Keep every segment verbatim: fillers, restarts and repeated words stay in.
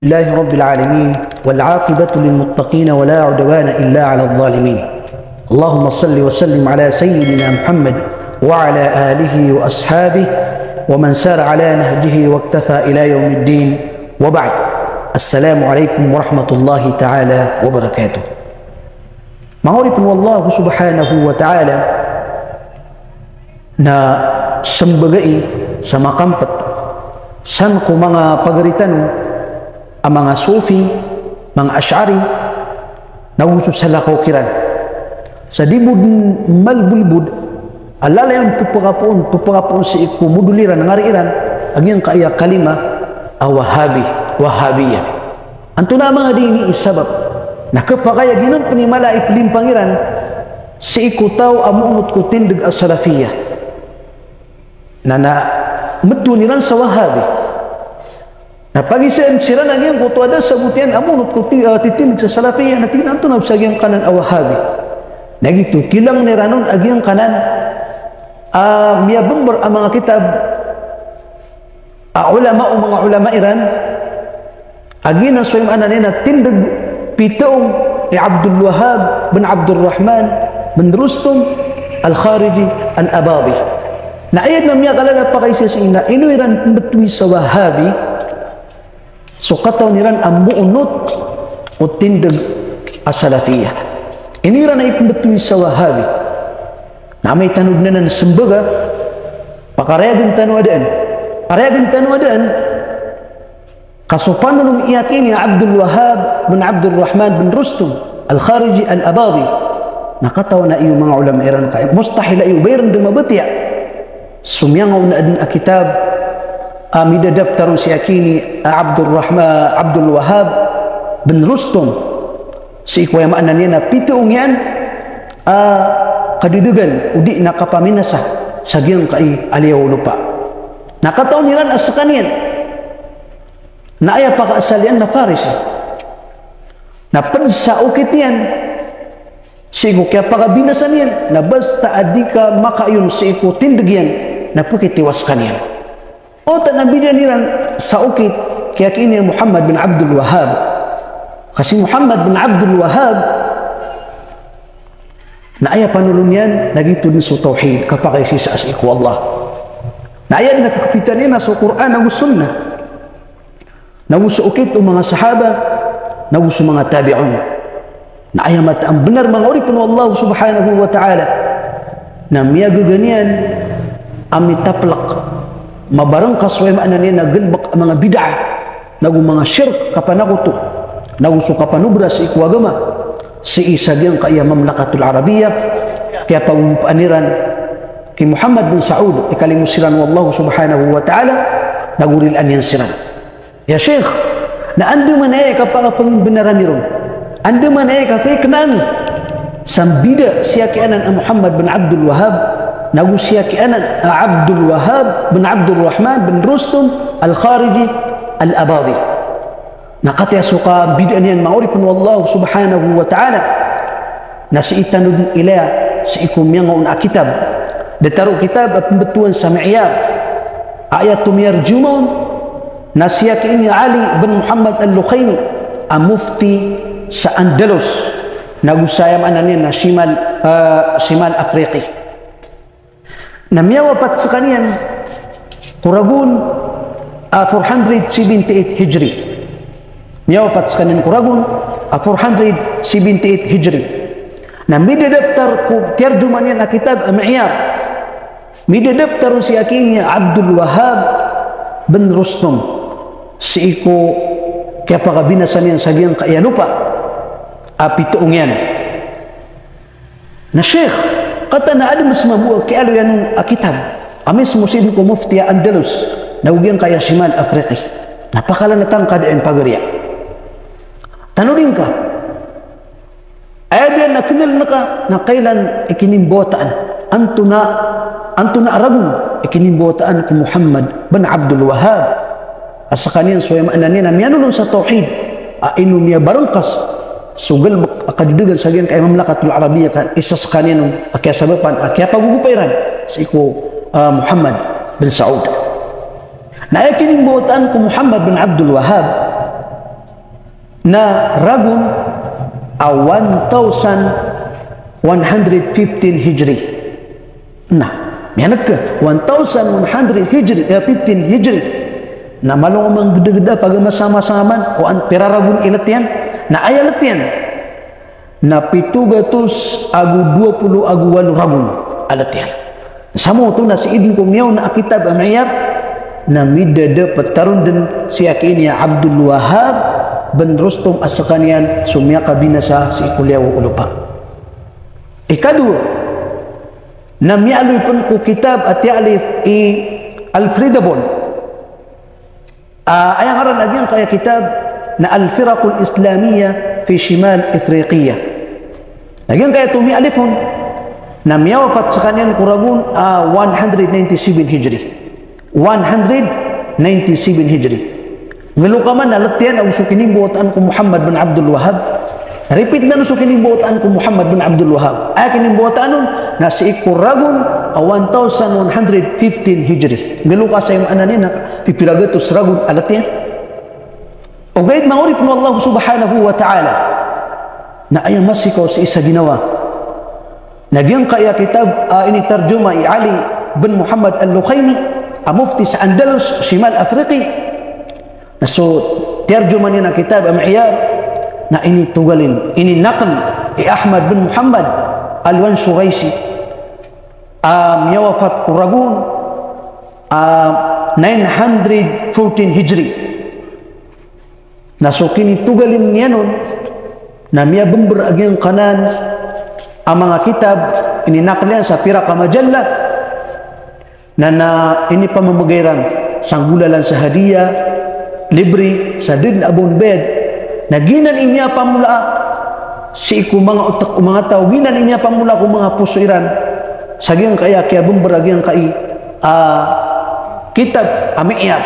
لله رب العالمين، والعاقبة للمتقين، ولا عدوان إلا على الظالمين. اللهم صل وسلم على سيدنا محمد وعلى آله وأصحابه ومن سار على نهجه واقتفى إلى يوم الدين، وبعد. السلام عليكم ورحمة الله تعالى وبركاته. Manga oripn o Allah subhanahu wa ta'ala, na smbagi sa makampet san ko manga pagari tano a manga Sufi, manga Ash'ari, nago so salakaw kiran. Sa di bo dn malbolbod a lalayon pphakapoon, pphakapoon sii ko modol iran, ngari iran a giyangkaya kalima a Wahabi, Wahabiyah. Antonaa manga dii ini i sabap? Na khapakay a giyanan pn i mala i plimpang iran sii ko taw a moonot ko tindg a Salafiyah. Na, na mtoon iran sa Wahabi. Na pagisaan siran a giyangkoto a da sabot iyan a moonot ko ti-, ah, titindg sa Salafiyah, na tig iran antonaa sa giyangkanan a Wahabi. Na giyoto, kilangn iran on a giyangkanan a miyabmbr a manga kitab a ulama o manga ulama iran, a giyanan so maana niyan na tindg, pitharo i Abdul Wahhab bin Abdul Rahman bin Rustum Al-Khariji Al-Abadi. Na aya dn a miyakalala a pakaiza sii na ino iran pmbtowi sa Wahabi, so katawan iran a moonot o tindg a Salafiyah. Ino iran a ipmbtowi sa Wahabi. Na amay tano dn anan smbaga, pakarayagn tano a daan. Karayagn tano a daan, ka so panolon iyan ki Abdul Wahhab bin Abdul Rahman bin Rustum Al-Khariji Al-Abadi, na katawan a iyo manga ulama iran ka mustahil a iyo ba iran dn mabatiya so miyangaoona dn a kitab a midadaptar on sii ki Abdul Rahma-, Abdul Wahhab bin Rustum, sii ko aya maana niyan na pitharo iyan a kadadagan odi na kapaminasa sa giyangkai a liyawaw o lopa. Na katawan iran a skaniyan na aya pakaasal iyan na Farisi. Na pd sa okit iyan sii ko kiyapakabinasa niyan, na basta a di ka makaayon sii ko tindg iyan, na pkitiwas ka niyan. Oto na bidaan iran sa okit ki, ki Muhammad bin Abdul Wahhab. Ka si Muhammad bin Abdul Wahhab, na aya panolon iyan na giyoto dn so tawhid, kapakaiza sii ko Allah. Na aya dn a kakpitan iyan na so Qur'an ago Sunnah, nago so okit o manga sahaba, nago so manga tabi'un. Na aya mataan a bnar, manga oripn o Allah subhanahu wa ta'ala, na miyagaga niyan a mitaplk, mabarangkas, so aya maana niyan na galbk a manga bid'ah, nago manga shirk, kapanakoto, nago so kapanobra sii ko agama, sii sa giyangkaya Mamlakatul Arabiyyah, kiyapagogopaan iran ki Muhammad bin Saud, ikalimo siran o Allah subhanahu wa ta'ala, nago rilaan iyan siran. Ya Sheikh, na andamanaya i kapakapangbnar ami ron? Andamanaya i kakikna ami sa mbida sii ki anan a Muhammad bin Abdul Wahhab, nago sii ki anan a Abdul Wahhab bin Abdul Rahman bin Rustum Al-Khariji Al-Abadi? Na katii so kambidaan iyan, manga oripn o Allah subhanahu wa ta'ala, na sii tano dn ilaya sii ko miyangaoona a kitab. Datar o kitab a pmbtowan sa Mi'yar. Aya tomiyarjuma on na sii ki Ali bin Muhammad Al-Lukhaimi, a mufti sa Andalus, nago sa aya maana niyan na Shimal, ah, Shimal Afriqi. Na miyawapat skaniyan ko ragon a four hundred seventy-eight Hijri. Miyawapat skaniyan ko ragon a four hundred seventy-eight Hijri. Na midadaptar ko tiyarjuma niyan a kitab a Mi'yar, midadaptar on sii ki Abdul Wahhab bin Rustum sii ko kiyapakabinasa niyan sa giyangkaya lopa a pitharo iyan. Na Sheikh, katii na adn a manga bo a kiyaaloy iyan on a kitab a mismo sii dn ko mufti a Andalus, nago giyangkaya Shimal Afriqi. Na pakalanatan ka dn pagariya. Tanodi ngka. Aya dn a kna-, na ka, na kailan i kinimbawataan? Antonaa, antonaa a ragon i kinimbawataan ko Muhammad bin Abdul Wahhab? A skaniyan so aya maana niyan na miyanolon sa tawhid, a ino miyabarangkas so galbk a kadadagan sa giyangkaya Mamlakatul Arabiyyah, ka isa skaniyan on a kiyasabapan a kiyapagogopa iran sii ko, ah, Muhammad bin Saud. Na aya kinimbawataan ko Muhammad bin Abdul Wahhab, Na ragon a one thousand one hundred fifteen Hijri. Na miyaneg ka, one thousand one hundred Hijri, eh, fifteen Hijri. Na malo nga manggedageda pagamasamasa man, o an pira ragon i letiyan. Na aya letiyan na pito gatos ago dowa polo ago walo ragon a letiyan. Samoto na sii den ko miyaona a kitab a Mi'yar, na midada petaron den si aki ini a Abdul Wahhab bin Rustom a sekaniyan so miyakabinasa sii ko liyawaw o lopa. Ikadowa, na miyaaloy pen ko kitab a tiyaalif i Alfred Abon. Ah, aya ngaran a giyangkaya kitab na Al-Firaqul Islamiyah fi Shimal Ifriqiya. Na giyangkaya tomialif on na miyawafat sekaniyan ko ragon a one hundred ninety-seven Hijri. One hundred ninety-seven Hijri. Ngelo ka man na letiyan ago so kinimbawataan ko Muhammad bin Abdul Wahhab. Repeat na so kinimbawataan ko Muhammad bin Abdul Wahhab. Aya kinimbawataan on na sii ko ragon a one thousand one hundred fifteen Hijri. Ngelo ka sa aya maana niyan na pipira gatos ragon a letiyan. Ogaid manga oripen o Allah Subhanahu wa Ta'ala, na aya masikaw sii sa ginawa na giyangkaya kitab a initarjuma i Ali bin Muhammad Al-Lukhaimi a mufti sa Andalus, Shimal Afriqi. Na so tiyarjuma niyan a kitab a Mi'yar na initogalin, ininaql i Ahmad bin Muhammad Al-Wanshuraisi a miyawafat ko ragon a nine hundred fourteen Hijri. Na so kinitogalin iyan on na miyabember a giyangkanan a manga kitab, ininaql iyan sa pira ka majalla, na, na inipamamegay iran sa nggolalan sa hadiya, libre, sa da den a ba on bayad. Na giyanan i miyapamola sii ko manga otek o manga taw, giyanan i miyapamola ko manga poso iran sa giyangkaya kiyabember a giyangkai a kitab a Mi'yar.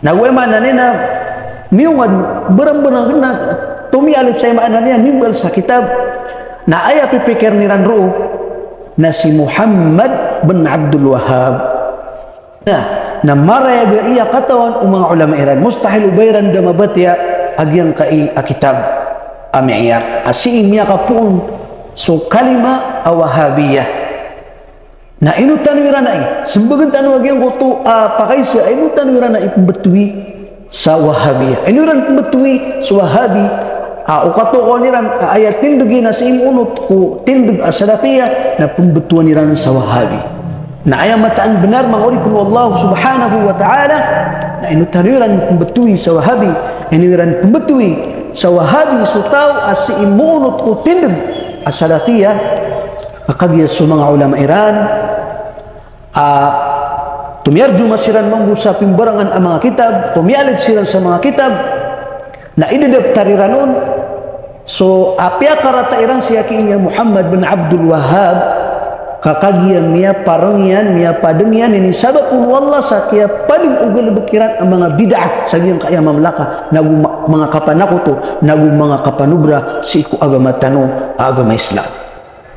Na go aya maana niyan na miyongad, berang-berang na tomialif sa aya maana niyan, mimbal sa kitab. Na aya pipikiren iran roo na si Muhammad bin Abdul Wahhab. Na, na marayag a iya katawan o manga olama iran. Mustahil o ba iran da mabatiya a giyangkai a kitab a Mi'yar a sii miyakapoon so kalima a Wahhabiyah. Na ino tano iran ai, sembagen tano a giyangkoto a pakaisa, ino tano iran ai pembetowi sa Wahhabiyah. Ino iran pembetowi sa Wahhabi, a, o katokawan iran a aya tindeg iyan a sii moonot ko tindeg a Salafiyah, na pembetowan iran sa Wahhabi. Na aya mataan benar manga oripen o Allah Subhanahu wa Ta'ala, na ino tano iran pembetowi sa Wahhabi, ino iran pembetowi sa Wahhabi so taw a sii moonot ko tindeg a Salafiyah, Ka kagiya so manga olama iran a tomiyarjuma siran mambo sa pimbarangan a manga kitab, tomialif siran sa manga kitab, na idadaptar iran on so apiya karata iran si aki ini a Muhammad bin Abdul Wahhab, ka kagiya miyapareng iyan, miyapadeng iyan, inisabap on o Allah sa kiyapadeng o galebek iran a manga bid'ah sa giyangkaya mamlaka, nago ma-, manga kapanakoto, nago manga kapanobra sii ko agama tano a agama Islam.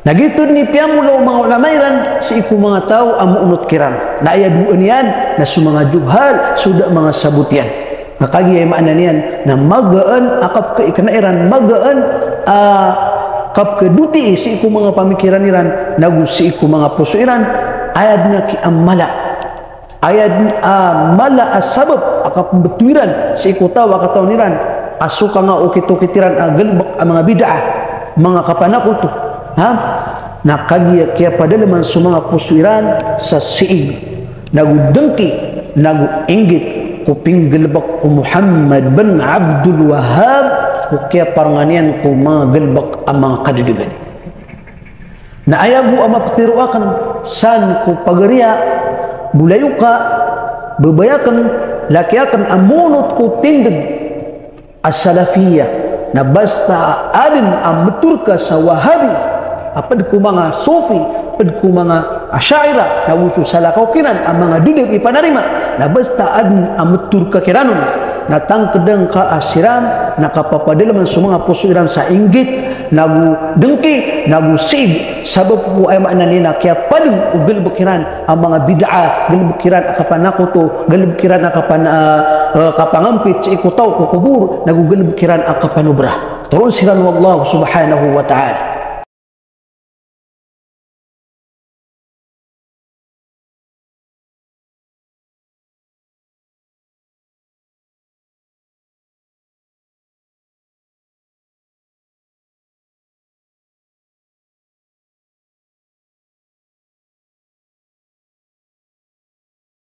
Na giyoto dn i piyamola o manga olama iran sii ko manga taw a moonot kiran. Na aya dowa niyan na so manga juhal, so da manga sabot iyan. Na kagiya aya maana niyan na magaan a kapkaikna iran, magaan a kapkadoti sii ko manga pamikiran iran, nago sii ko manga poso iran, aya dn a kiyamala. Aya dn a mala a sabap a kapmbtowi ran sii ko taw a katawan iran a so kangaokitokit iran a galbk a manga bid'ah, manga kapanakoto. Ha? Na kagiya kiyapadalman so manga poso iran sa siig, nago dngki, nago inggit ko pinggalbk o Muhammad bin Abdul Wahhab, ko kiyaparangan iyan ko manga galbk a manga kadadagan. Na aya bo a maptero akn san ko pagariya, bolayoka, babay akn, laki akn a moonot ko tindg a Salafiyah, na basta adn a mthor ka sa Wahabi, a pd ko manga Sufi, pd ko manga Asha'irah, na go so salakaw kiran a manga di dn ipanarima, na basta adn a mthor ka kiran on, na tangkdn ka a siran na kapapadalman so manga poso iran sa inggit, nago dngki, nago siig, sabap ko aya maana niyan na kiyapadng o galbk iran a manga bid'ah, galbk iran a kapanakoto, galbk iran a kapan-, ah, ah, kapangampit sii ko taw ko kobor, nago galbk iran a kapanobra. Toroon siran o Allah subhanahu wa ta'ala.